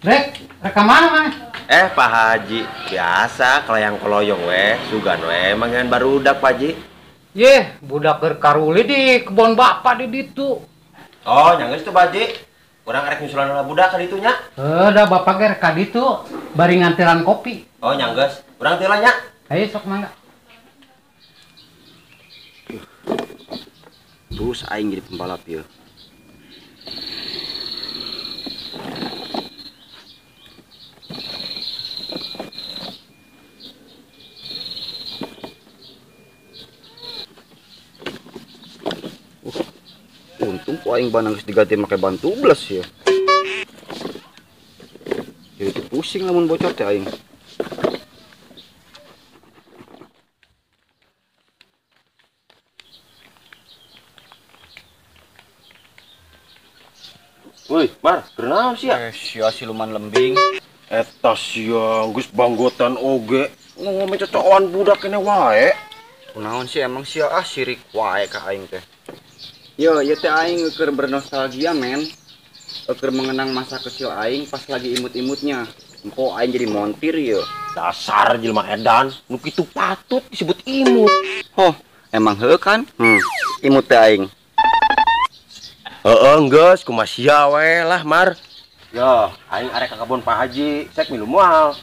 Rek, rek mana mah? Pak Haji, biasa kelayang koloyong weh, sugan weh, manggihan barudak Pak Haji. Yeh, budak keur karuli di kebon bapak di ditu. Oh, nya geus tuh Pak Haji. Urang rek nyusulan heula budak ka ditu nya. Heuh, da bapak ge rek ka ditu bari nganteran kopi. Oh, nya geus. Urang teh lah nya. Ayo sok mangga. Terus aing jadi pembalap ya. Untung ku aing ban geus diganti make ban tubeless ya. Jadi pusing lamun bocor teh aing. Woi, Mar, kunaon sia? Sia siluman lembing. Eta sia geus banggotan oge, ngomong cocokan budak kene wae. Kunaon sih emang sia ah sirik wae ka aing teh. Yo, ieu teh aing keur bernostalgia men. Keur mengenang masa kecil aing pas lagi imut-imutnya. Engko aing jadi montir yo. Dasar jelema edan, nu kitu patut disebut imut. Oh, emang heuh kan? Imut teh aing. Heeh, geus kumaha sia we lah, Mar. Yo, aing arek ka kebon Pak Haji, sek milu moal.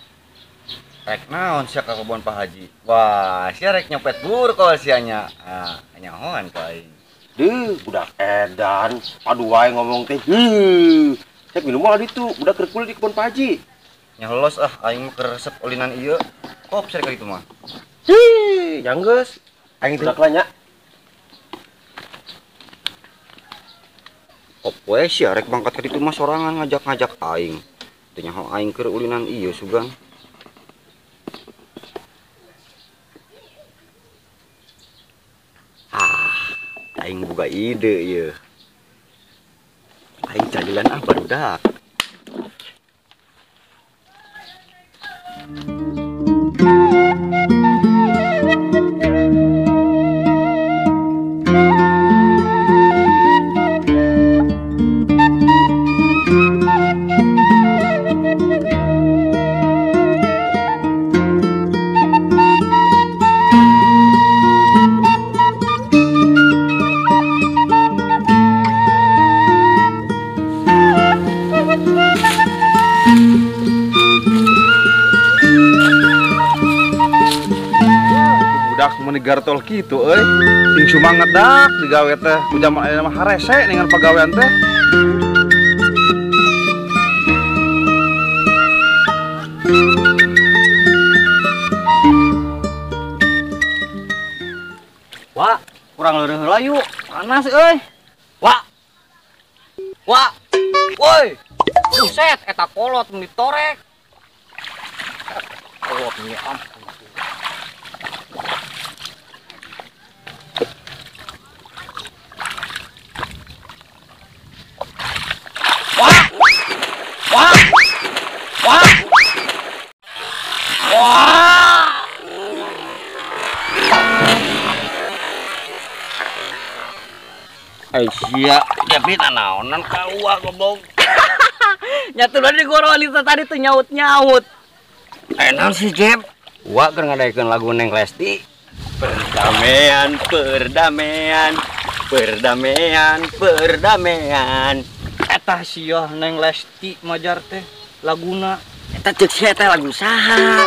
Rek naon sia ka kebon Pak Haji? Wah, sia rek nyopet burkol sia nya. Ah, nyahoan ka aing. Deuh, budak edan, padu wae ngomong teh. Heuh. Sek milu moal ditu, budak keur kuliah di kebon Pak Haji. Nya los ah, aing mah keur resep ulinan ieu. Kop sia ka ditu mah. Hih, nya geus. Aing budak lah nya. Kop we sia rek bangkat ka ditu mah sorangan ngajak-ngajak aing. Teu nyaho aing keur ulinan ieu sugan. Ah, aing boga ide ieu. Aing calilan ah barudak. Gartol kitu euy. Sing sumanget dak digawe teh. Ku jaman ayeuna mah harese dengan pagawean teh. Wah, kurang leureun heula yuk. Panas euy. Wah. Wah. Woi. Buset, eta kolot mun ditorek. Kolot nih ampun. Sia, tapi nanaonan kaua goblok. Nyaturan di gua wanita tadi tuh nyaut-nyaut. Enak sih, Jeb. Wah, keur ngadaikeun lagu Neng Lesti. Perdamaian, perdamaian, perdamaian, perdamaian. Eta sia Neng Lesti majar teh laguna. Eta ceuk sia teh lagu saha?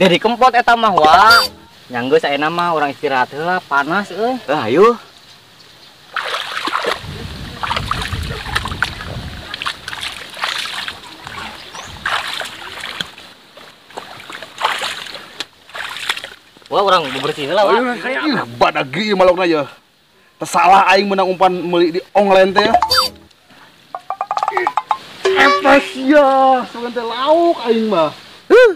Dari Kempot eta mah wa. Nya geus ayeuna mah urang istirahat heula, panas euy. Ayo. Wah, orang bebersih heula, wah. Ih, badag ieu malokna ye. Teu salah aing meunang umpan meuli di online teh. Eta sia, sugan teh lauk aing mah. Huh.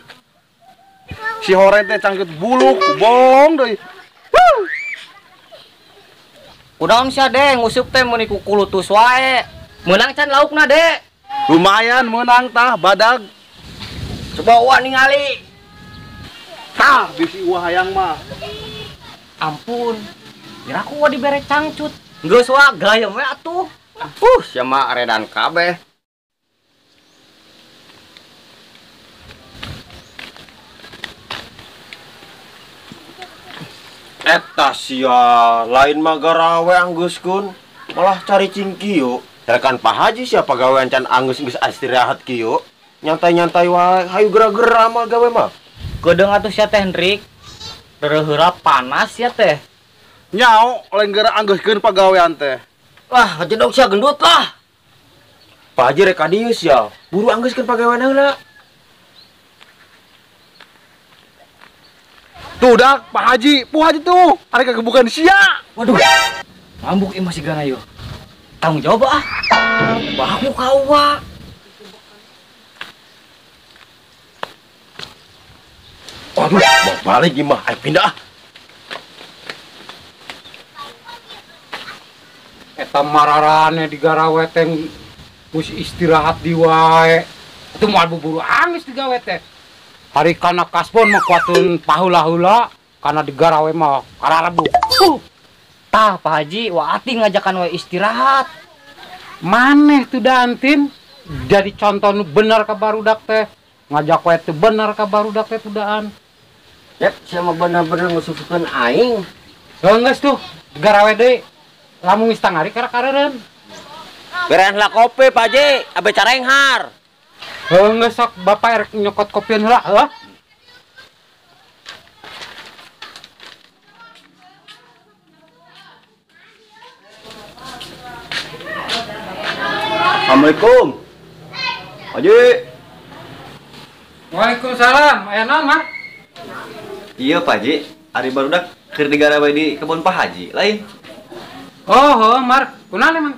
Si horen teh cangcut buluk, bolong deui. Kunaon sia de ngusup teh meuni ku kulutus wae. Meunang can laukna de. Lumayan meunang tah badag. Coba wa ningali. Tah bisi uah hayang mah. Ampun. Kira ku wa dibere cangcut. Geus wa gayem we atuh. Sia mah redan kabeh. Eta sia lain mah garawe anggeuskeun malah cari cingkieu. Rekan Pak Haji siapa gawean can anggeus geus istirahat kieu. Nyantai-nyantai wae, hayu gera-gera mah gawe mah. Kedeung atuh sia teh Hendrik. Reureuheula panas sia teh. Nyao lain geura anggeuskeun pagawean teh. Wah, jedog sia gendut lah. Pak Haji rek ka dieu sia, buru anggeuskeun pagawean heula. Tuh dak Pak Haji, Puh Haji tuh, ari kagebukan sia. Waduh. Mabuk ieu masih gana yeuh. Tanggung jawab ah. Baku ka uwa. Waduh, mau balik gimana? Ayo pindah ah. Eta mararane digarawe teh geus istirahat di wae. Itu moal buburu angis digawe teh. Hari kana kasbon mah kuatun pahula-hula, kana digarawe mah kararebuk. Tah Pak Haji, waati ngajakan wae istirahat. Maneh tuh dantin jadi contoh nu bener ka barudak teh. Ngajak wae teu bener ka barudak teh tudaan. Yep, sia mah bener-bener ngususukeun aing. Geus tuh, garawe deui. Lamun geus tangari kara-kareureun. Berean lah kopi Pak Haji, abe carenghar. Heuh geus sok bapak erek nyokot kopian heula heuh. Assalamualaikum. Haji. Waalaikumsalam. Aya naon, Mar? Iya, Pak Haji. Ari barudak keur digarawe di kebon Pak Haji, lain. Oh, heuh, Mar. Kunaon emang?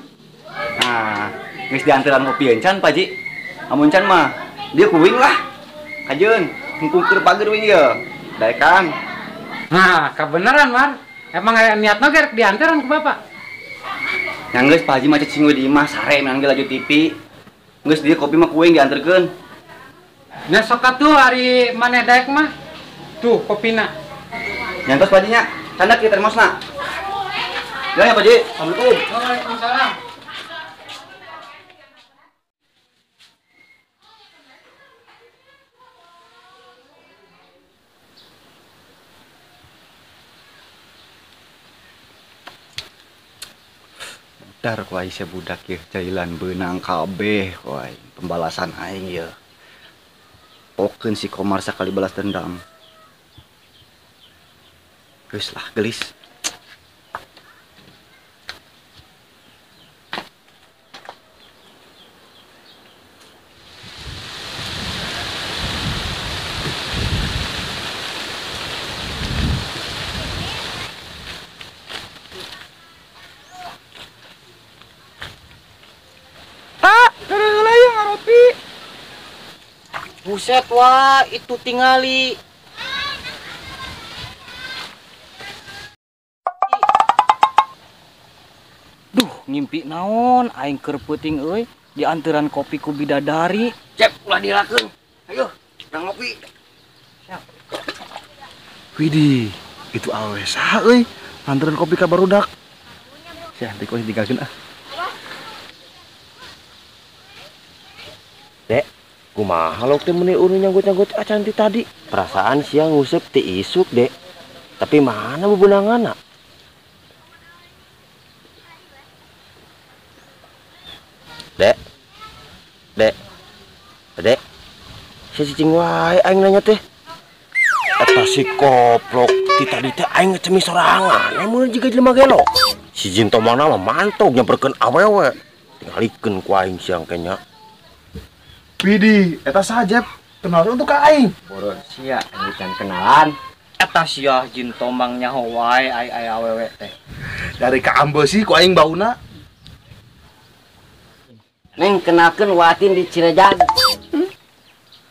Nah, geus dianteran kopi can, Pak Haji. Amun can mah dia kuing lah. Kajeun, hungkung pager wing ieu. Daekan. Nah, kebenaran, Mar. Emang aya niatna ge rek dianteran ku Bapak? Yang geus Pak Haji mah cicing we di imah sare menang ge laju TV. Geus dia kopi mah kuing dianterkeun. Nya sok atuh ari maneh daek mah. Tuh kopina. Nyantos Pak Haji nya. Candak ieu termosna. Ya ya Pak Haji. Assalamualaikum. Waalaikumsalam. Dar ku aing sia budak yeuh jailan beunang kabeh ku aing pembalasan aing yeuh. Pokeun si Komar sakali balas dendam. Geus lah gelis. Buset wah, itu tingali. Duh, ngimpi naon aing keur peuting euy dianteran kopi ku bidadari. Cep, ulah dilakeun. Ayo, urang ngopi. Siap. Widih, itu awewe saha euy? Anteran kopi ka barudak. Sia, nanti kau ditinggalkeun ah. Dek, kumaha lok teh meuni urang nyanggut-nyanggut acan ti tadi. Perasaan sia nguseup ti isuk, Dek. Tapi mana bebenanganna? Dek. Dek. Dek. Sia cicing wae aing nanya teh. Eta si koplok ti tadi teh aing ngecemis sorangan. Mun jiga jelema gelo. Si jin tomangna mah mantog nyamperkeun awewe. Tingalikeun ku aing siang kenya. Widih, eta saha Jep? Kenalin untuk ka aing. Boron sia aing can kenalan. Eta sia jin tomang nyaho wae ai ai awewe teh. Dari ka ambe sih ku aing bauna. Neng kenalkeun Watin di Cirejan.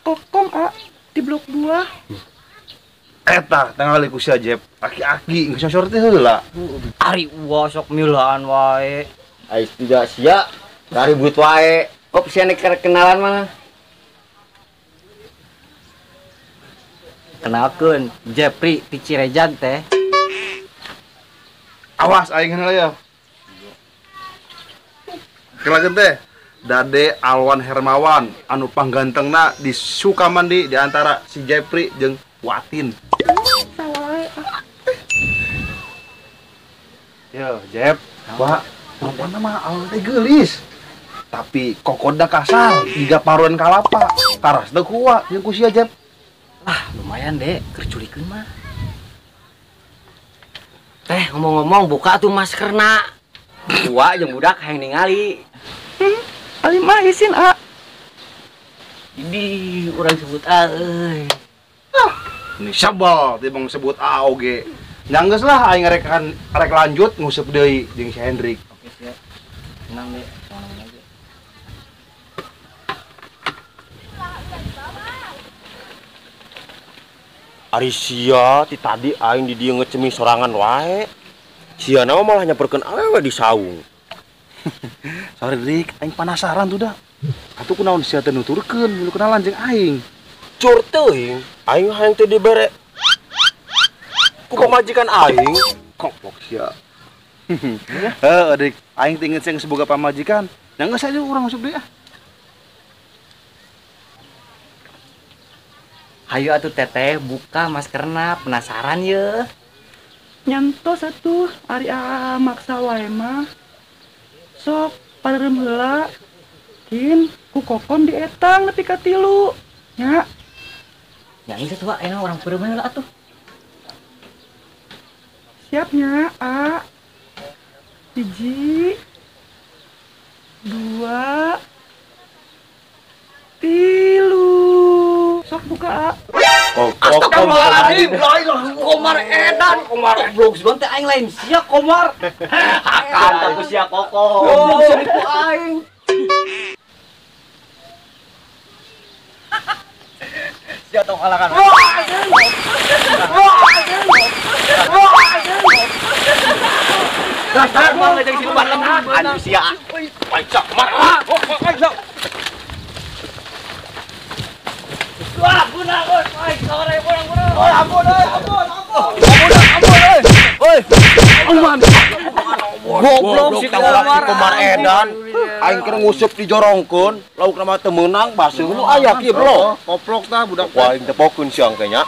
Kokom a di blok 2. Eta tingali ku sia Jep. Aki-aki geus nyosor teh heula. Ari uwa sok milaan wae. Ai tidak sia, ribut wae. Kok sia nek kenalan mah? Kenalkeun Jepri ti Cirejan teh. Awas aing heula ya. Kenalkeun teh Dade Alwan Hermawan anu panggantengna di Sukamandi di antara si Jepri jeung Watin. Yo, Jep. Wah, rupana mah awewe teh geulis. Tapi kokodna kasar, jiga paruan kalapa. Karas teu kuat jeung ku sia, Jep. Ah, lumayan deh, keur culikeun mah. Teh, ngomong-ngomong buka tuh maskerna. Tua jeung budak hayang ningali. Ali mah isin, A. Ini urang sebut A euy. Ah, ini sebel tibang sebut A oge. Nya geus lah aing rek lanjut nguseup deui jeung si Hendrik. Oke, siap. Tenang, Dek. Ari sia ti tadi aing di dieu ngecemi sorangan wae. Sia na malah nyamperkeun awewe di saung. Sorry Rik, aing penasaran tuh dah. Atuh kunaon sia teh nuturkeun milu kenalan jeung aing. Cur teuing, aing hayang teh dibere ku pamajikan aing. Koplok sia. Heuh, Rik, aing teh inget sia geus boga pamajikan. Nya geus aja urang asup deui ah. Hayu atuh teteh buka maskerna, penasaran ye. Nyantos atuh ari aa maksa wae mah. Sok pareum heula. Kin ku kokon dietang nepi ka 3. Nya. Nya geus atuh ayeuna urang peureum heula atuh. Siap nya, A. 1, 2, 3. Sok buka, A. Astagfirullahaladzim, Komar edan, Komar goblok sugan teh aing lain sia Komar. Hakan teh ku sia koko. Goblok sia ku aing. Sia tong halakan. Dasar mah jeung siluman lemah anu sia. Paicak Komar. Wah, guna, oi, sore pulang, guna. Oi, ampun, oi, ampun, ampun. Ampun, ampun, oi. Oi. Aman. Goblok si Komar edan. Aing keur nguseup dijorongkeun, laukna mah teu meunang, baseuh nu aya kieu bro. Koplok tah budak. Wah, aing tepokeun siang kayaknya.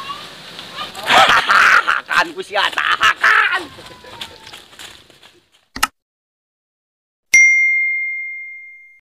Hakan ku sia tahakan.